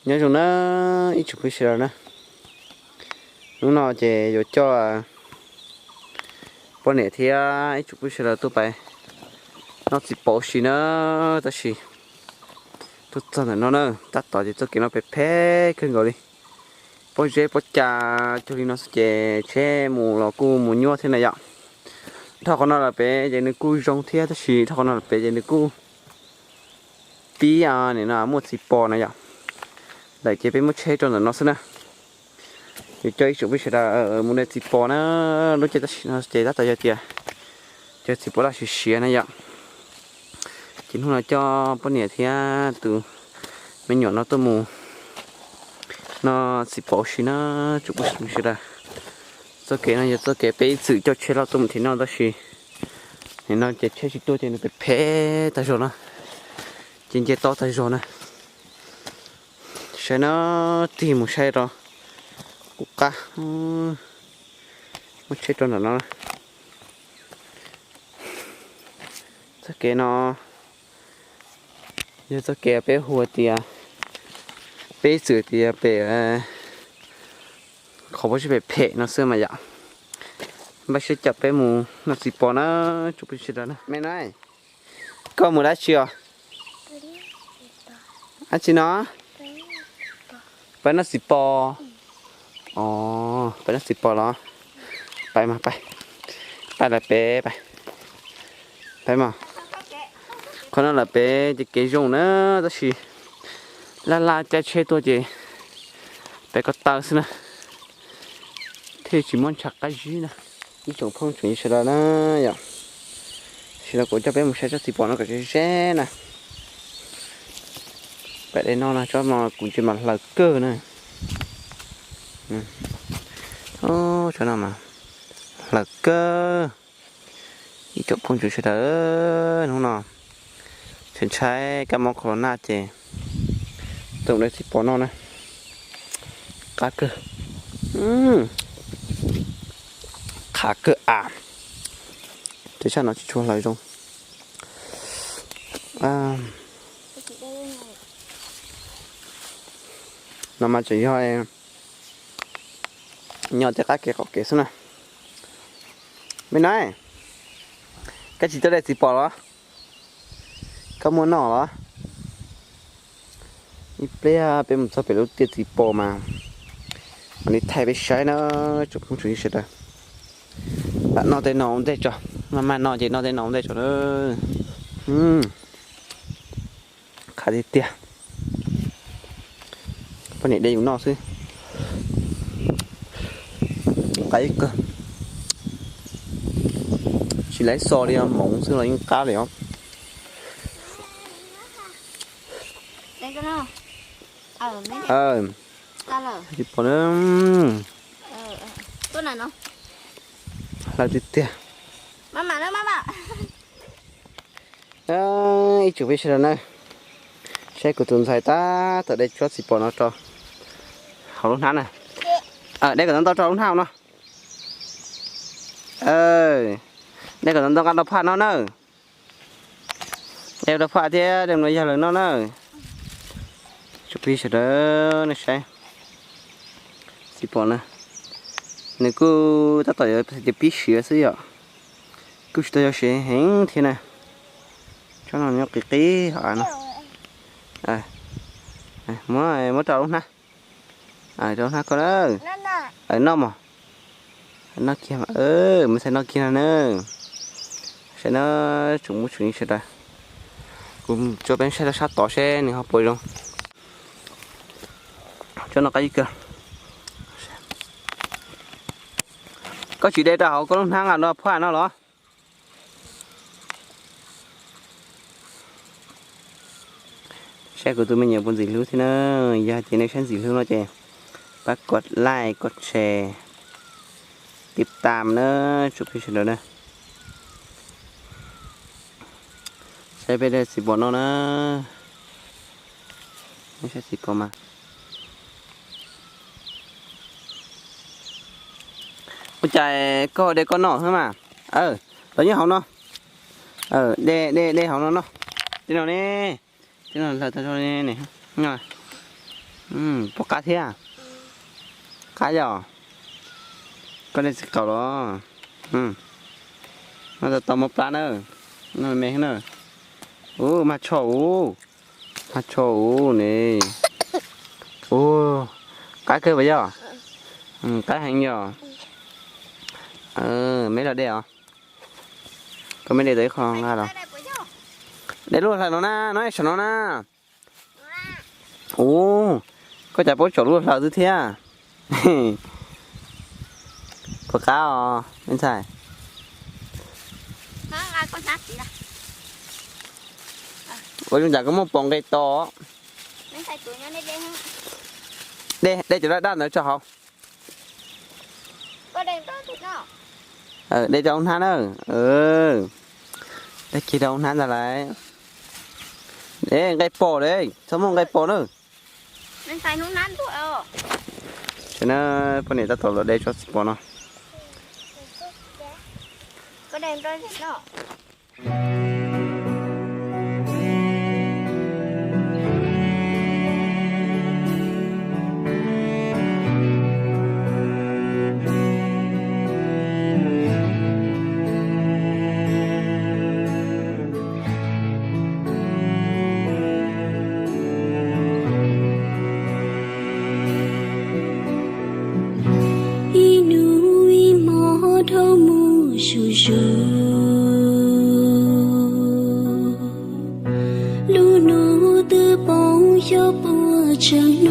Nyob zoo na ib tsoom phooj ywg sawv daws na, hnub no ces yuav coj poj niam thiab ib tsoom phooj ywg sawv daws tuaj pais noj txiv pos si na, tab sis tuaj txog ntawm no na, tab tom ces txoj kev no phem phem kawg nkaus li, pob zeb pob cas cuag li no xwb ces tsheb mus los kuj mus nyuaj thiab na yom. Dhau qhov no lawm pem ces nws kuj zoo thiab tab sis dhau qhov no lawm pem ces nws kuj pib nim no muaj txiv pos na yom. Lawm ces peb muab tsheb rau ntawm no xwb na. Ces coj ib tsoom phooj ywg sawv daws mus de txiv pos na, lub caij tab sis no ces tab tom yog tias cov txiv pos laj siav siav na yom. Ces hnub no coj poj niam thiab tus me nyuam no tuaj mus noj txiv pos si na, tsoom phooj ywg sawv daws. Txoj kev no yog txoj kev peb ib txwm coj tsheb loj tuaj mus thiab no tab sis nim no ces tsheb tsis tuaj ces nws phem phem tag zog no, ces nce tob tag zog na. Saib no, tig mus saib rau kuv qab, muab tsheb rau ntawm no. Txoj kev no yog txoj kev peb hu tias, peb ib txwm tias pem qhov pob zeb phem phem no xwb mas yom. Npaj siab caum peb mus noj txiv pos na, tsoom phooj ywg sawv daws na. Me na, koj mus dab tsi os? Dab tsi no? Peb noj txiv pos. Os, peb noj txiv pos los? Pais mas, pais, pais lawm pem, pais, pais mas. Qhov no lawm pem ces kev zoo na, tab sis laj laj caij tsheb tuaj ces peb ko taw xwb na, thiaj tsis muab ntshav qab zib na. Ib tsoom phooj tsoom ywg sawv daws na yom, tam sim no kuv coj peb mus saib tsob txiv pos no kom ze ze na. Pem dej no na, tsob no kuv ntsia mas hlaws kawg na. Tsob no mas hlaws kawg. Ib tsoom phooj ywg sawv daws, hnub no ntshai ntshai kab mob corona ces tuaj de txiv pos noj na. Qab kawg, qab kawg av. Tej sab no tsis tshua hlaws zoo. No mas tseem yog nyob tej qab kev qaum kev xwb na. Me na, koj tsis tuaj de txiv pos los? Koj muaj noj los? Ib pliag peb mus txog pem lub tiaj txiv pos mas mam li thaij peb saib na, tsoom phooj tsoom ywg sawv daws. Lam noj tej no ua ntej tso, maj maj noj ces noj tej no ua ntej tso na. Qab tiag tiag. Poj niam de yus noj xwb. Qab ib kawg. Tsis laib xo li os, moov xwb los yeej qab li os. Tsis pom na. Hlaws tiag tiag. Ib tsoom phooj ywg sawv daws na, saib kuv tus ntxhais tab tom de tsob txiv pos no rau hauv lub hnab na. De kom ntau ntau rau lub hnab no. De kom ntau ntau nqa rau phaj no na. De rau phaj thiab de rau yawg lawv noj na. Tsoom phooj ywg sawv daws nej saib, txiv pos na, nws kuj tab tom yuav tias pib siav xwb yom, kuj tsis tau yog siav heev thiab na. Tsob no nyob qis qis hauv av no. Muab, muab rau lub hnab, rau lub hnab koj na. Noj mog. Noj kiag mas, muab txhais noj kiag no na. Saib na, tsoom phooj tsoom ywg sawv daws, kuv tso peb saib rau sab tod seb nws ho puas zoo. Tsob no qab ib kawg. Koj tsis de rau hauv koj lub hnab nqa rau phaj no los? Saib kuv tus me nyuam puas ntxim hlub thiab na. Yog hais tias nej saib ntxim hlub no ces pab kov like, kov share, tib tam na, tsoom phooj ywg sawv daws na. Saib peb de txiv pos noj na. Saib txiv pos mas. Ua cas koj de koj noj xwb mas. Los nyob hauv no. De, de, de hauv no noj. Tej no ne, tej no hlaws tag zog ne. Puas qab thiab? Qab yog. Koj de txiv qaub los. Noj tau tau mov plab na. Noj me me na. Ub, mas tsho ub. Mas tsho ub ne. Ub, qab kawg puas yog? Qab heev yog. Meb los de os. Koj meb de tau ib qho nqa los. De lub hlaws no na, no saum no na. Ub, koj cas paub tsom lub hlaws xwb thiab. Puas qab os me ntxhais? Ua zoo cas koj muaj pom nqe to. De, de cov daj daj ntawd tso hauv. De rau hauv hnab na. De kiag rau hauv hnab ntag lauj. E, nqe pom li, txhob muaj nqe pom na. Tam no poj niam tab tom los de tsob txiv pos no. Ib hnub ib hmo dhau mus zuj zus, lub hnub twb poob xyov puas tseem